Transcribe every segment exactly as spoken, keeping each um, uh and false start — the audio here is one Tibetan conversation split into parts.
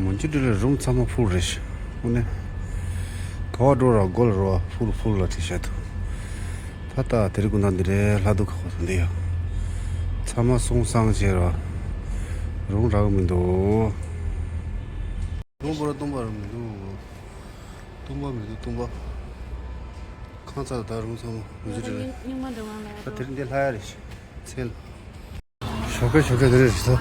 མོན་ཇུ་ཌི་ལ་རུམ་ཚང་མ་ཕུལ་རེད་ཤག་དངོས་གནས། ག་བ་འགྲོ་ར་གོ་ལ་རོ་ཕུལ་ཕུལ་ལ་བྲིས་བཞག་འདུག་ད་ལྟ་དེ་རིང་དགོང་དག་འདི་རེད། ལྷ་སྡུག་ཁ་ཁོ་དང་འདི་ཡ། ཚང་མ་སོང་སང་བྱས་ར། རུམ་རག་མི་འདུག་སྟོང་པ་ར་སྟོང་པ་ར་མི་འདུག་སྟོང་པ་མི་འདུག་སྟོང་པ། ཁང་ཚ་ད་རུམ་ཚང་མ་མོན་ཇུ་ཌི་ལ། རྙིང་མ་འདྲ་བ་ལ། ད་དེ་རིང་འདི་ལྷ་ཡ་རེད་ཤག་མཚན་ལ། ཞོགས་ཀས་ཞོགས་ཀས་དེ་རེད་ཤག་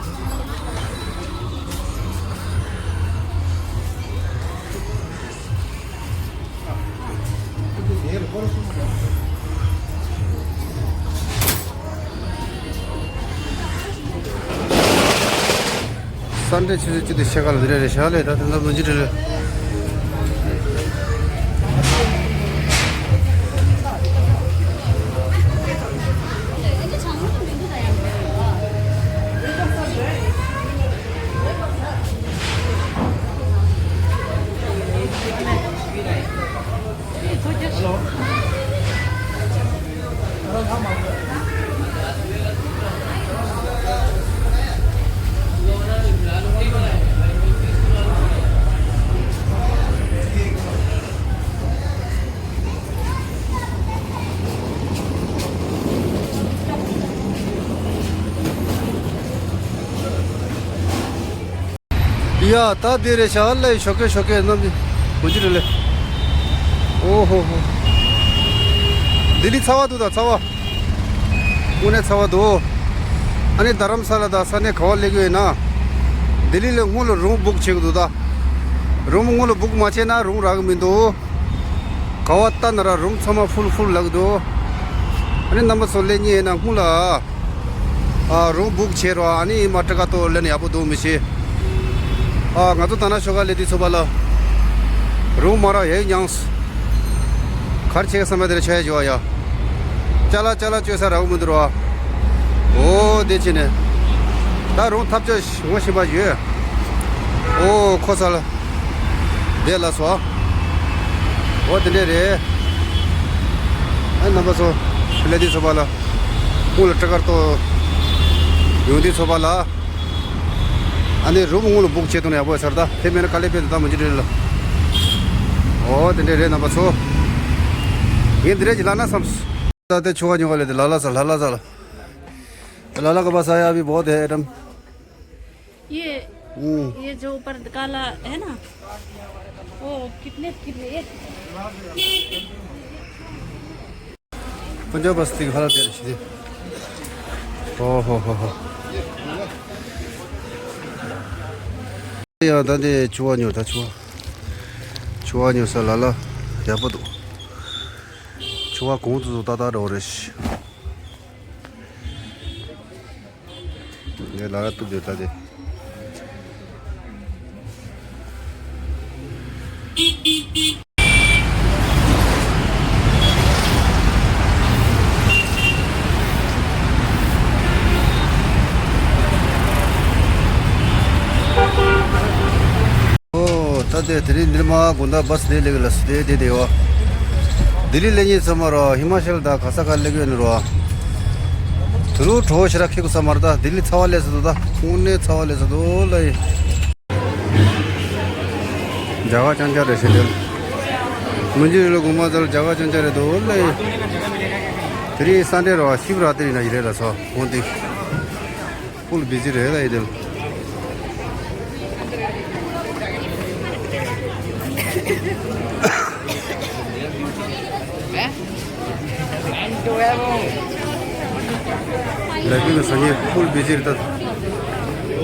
སན་ཌེ་ཆུ་ཚོད་བཅུ་དང་ཕྱེད་ཀ་ལ་འདི་རེད་རེད་ཤག་ལས་ད་དེ་འདྲ་མོན་ཇུ་ཌི་ལ། ཡ་ད་དེ་རེད་ཤག་ལས། ཞོགས་ཀས་ཞོགས་ཀས་གནམ་གྱི་མོན་ཇུ་ཌི་ལ། ཨོ་ཧོ་ཧོ། ལྡི་ལི་ཚ་བ་འདུག་ད་ཚ་བ། དངོས་གནས་ཚ་བ་འདུག་ཨ་ནི་རྡ་རམ་ས་ལ་དང་ས་གནས་ག་བ་སླེབས་ཀྱི་ཡོད་ན། ལྡི་ལི་ལ་སྔོན་ལ་རུམ་བུག་བྱེད་དགོས་འདུག་ད་རུམ་སྔོན་ལ་བུག་མ་བྱས་ན་རུམ་རག་གི་མི་འདུག་ག་བ་ལྟ་ན་ར་རུམ་ཚང་མ་ཕུལ་ཕུལ་ལབ་ཀྱི་འདུག་ཨ་ནི་རྣམ་པ་ཚོ་སླེབས་མཁན་ཡིན་ན་སྔོན་ལ། ཨ། རུམ་བུག་བྱས་རོགས། ཨ་ནི་མ་ཊི་ཀ་ཏོ་ལེན་ཡག་པོ་འདུག་མི་ཤེས། ཨ། ང་ཚོ་ད་ན་ཤོ་ག་ལེ་དི་ཚོ་པ་ལ། རུམ་མ་རག་ཡ་ཡི་ཉངས། གར་ཆེ་ག་བསམ་པ་དེར་ཆ་ཡ་བྱོ་བ་ཡ། ཅ་ལག་ཅ་ལག་བཅོས་ས་རག་མི་འདུག་རོ། ཨོ་དེ་ཕྱིན་ནས། ད་རུམ་ཐབས་ཅོ་ངོ་ཤེས་པ་ཡོད། ཨོ་ཁོ་ས་ལ། དེ་ལ་སོ། ཨོ་དེ་འདྲས་རེད། ཨ་རྣམ་པ་ཚོ། ལེ་དི་ཚོ་པ་ལ། སྔོན་ལ་ཊི་ཀ་ཊི་ཏོ། ཡོང་དུས་ཚོ་པ་ལ། ཨ་ནི་རུམ་སྔོན་ལ་བུག་བྱེད་ཐུབ་ན་ཡག་པོ་ཡོད་ས་རེད་ད། དེ་མེད་ན་དཀའ་ལས་དཔེ་འདུག་ད་མོན་ཇུ་ཌི་ལ། ཨོ་དེ་འདྲས་རེད་རྣམ་པ་ཚོ། ངས་འདི་རེད་ཀྱི་ལབ་ན་བསམས། ད་དེ་ཆུ་བ་ཉོ་ག་ལས་དེ་ལ་ལ་ས་ལ་ལ་ས་ལ། ལ་ལ་ག་པ་ས་ཡ་བི་བོ་དེ་ཨེ་ཏམ། ये हम्म। ये जो ऊपर काला है ना, वो कितने कितने? पंजाब बस्ती का हालत है। ओ हो हो हो। ཡང་ད་འདི་ཆུ་བ་ཉོ་ད་ཆུ་བ། ཆུ་བ་ཉོ་ས་ལ་ལ་ཡག་པོ་འདུག་ཆུ་བ་གོང་དུ་ཏག་ཏག་འགྲོ་རེད། ངས་ལ་ལ་གཏུབ་ཡོད་ད་དེ། ཨོ། ད་དེ་དེ་རིང་འདིར་མ་དགོང་དག་བ་སི་དེ་ལེགས་ལ་སི་དེ་དེ་དེ་བ། ལྡི་ལི་ལེ་ཉིན་ཚང་མ་རོ་ཧི་མ་ཤལ་དང་ག་ས་ག་ལེགས་ཡོད་ནི་རོ། དུ་རུ་གྲོ་ཤི་ར་ཁེ་གུ་ས་མར་ད་ལྡི་ལི་ཚ་བ་ལས་ས་དུ་ད་དངོས་གནས་ཚ་བ་ལས་ས་དུ་ལ་ཡི། རྒྱ་གར་ཅང་ཅང་རེད་ཤེས་དེ། མི་འཇིགས་རི་ལ་དགོང་མ་ཚར་རྒྱ་གར་ཅང་ཅང་རེད་དུ་ལ་ཡི། དེ་རིང་སན་ཌེ་རོ་ཤིབ་ར་ཏི་རི་ན་ཡི་རེད་ལ་སོ་འོང་དེ། ཕུལ་བི་ཛི་རེད་ལ་ཡི་དེ། ལ་ཀུན་ནི་སང་ཉིན་ཕུལ་བི་ཛི་རེད་ད།